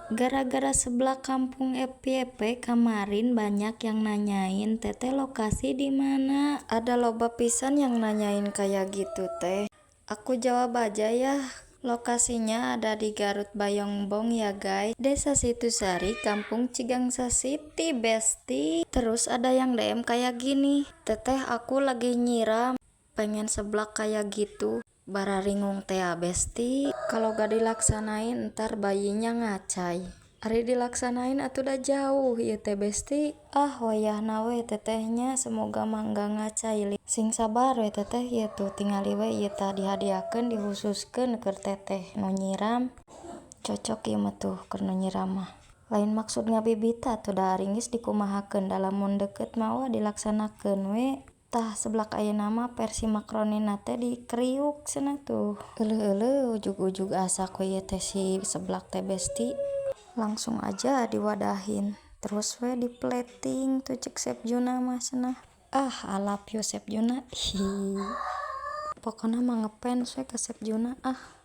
Gara-gara seblak kampung FYP kemarin banyak yang nanyain, "Teteh, lokasi di mana?" Ada loba pisan yang nanyain kayak gitu, Teh. Aku jawab aja ya. Lokasinya ada di Garut Bayongbong ya, guys. Desa Situsari, Kampung Cigangsa City, Bestie. Terus ada yang DM kayak gini, "Teteh, aku lagi nyiram, pengen seblak kayak gitu." Bararingung teh, Bestie. Kalau gak dilaksanain, ntar bayinya ngacai. Ari dilaksanain atuh da jauh ieu teh, Bestie. Ah, wayahna we, Tetehnya, semoga mah enggak ngacai. Sing sabar we, Teteh. Ieu tuh tingali we, ieu tah dihadiahkeun, dihususkeun keur Teteh nu nyiram. Cocok ieu mah tuh keur nu nyiram mah. Lain maksud ngabibita atuh da, ari geus dikumahakeun, da lamun deket mah wah, dilaksanakeun we. Tah, seblak ayeuna mah versi makronina teh dikriuk cenah tuh. Euleuh, euleuh, ujug-ujug asak we ieu teh si seblak teh, Bestie. Langsung aja diwadahin, terus we di plating tuh, cek Chef Juna mah cenah. Ah, I love you, Chef Juna. Hi. Pokona mah ngefans we ka Chef Juna ah.